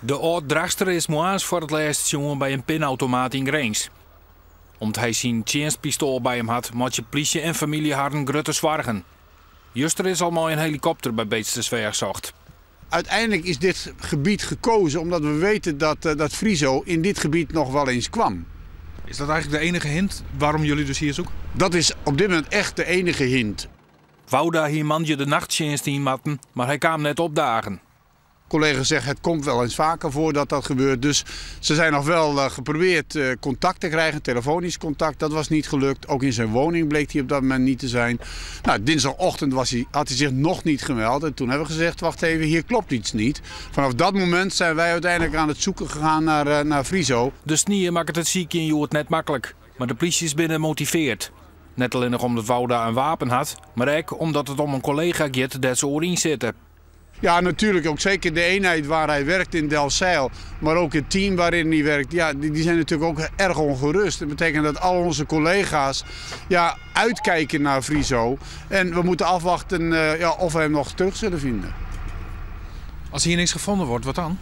De âld-Drachtster is moarns foar it lêst sjoen by in pinautomaat yn Grins. Om't hy syn tsjinstpistoal by him hat, meitsje plysje en famylje harren grutte soargen. Juster is al mei in helikopter by Beetstersweach socht. Uiteindelijk is dit gebied gekozen omdat we weten dat Friso in dit gebied nog wel eens kwam. Is dat eigenlijk de enige hint waarom jullie dus hier zoeken? Dat is op dit moment echt de enige hint. Wouda hie moandei de nachttsjinst yn moatten, mar hy kaam net opdagen. Collega's zeggen: het komt wel eens vaker voor dat dat gebeurt. Dus ze zijn nog wel geprobeerd contact te krijgen, telefonisch contact. Dat was niet gelukt. Ook in zijn woning bleek hij op dat moment niet te zijn. Nou, dinsdagochtend had hij zich nog niet gemeld. En toen hebben we gezegd: wacht even, hier klopt iets niet. Vanaf dat moment zijn wij uiteindelijk aan het zoeken gegaan naar Friso. De snie makket it sykjen hjoed net maklik, mar de plysjes binne motivearre. Net allinnich omdat Wouda in wapen hat, mar ek omdat it om in kollega giet dêr't se oer yn sitte. Ja, natuurlijk ook zeker de eenheid waar hij werkt in Delfzijl, maar ook het team waarin hij werkt, ja, die zijn natuurlijk ook erg ongerust. Dat betekent dat al onze collega's, ja, uitkijken naar Friso. En we moeten afwachten, ja, of we hem nog terug zullen vinden. Als hier niks gevonden wordt, wat dan?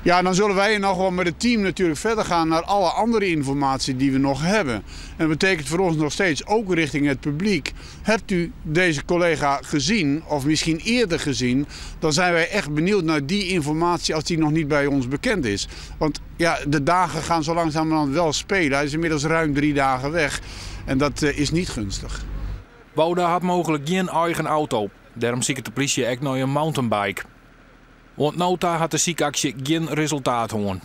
Ja, dan zullen wij nog wel met het team natuurlijk verder gaan naar alle andere informatie die we nog hebben. En dat betekent voor ons nog steeds, ook richting het publiek: hebt u deze collega gezien, of misschien eerder gezien, dan zijn wij echt benieuwd naar die informatie als die nog niet bij ons bekend is. Want ja, de dagen gaan zo langzamerhand wel spelen. Hij is inmiddels ruim 3 dagen weg en dat is niet gunstig. Wouda hat mooglik gjin eigen auto. Dêrom siket de plysje ek nei in mountainbike. Oant no ta hat de sykaksje gjin resultaat hân.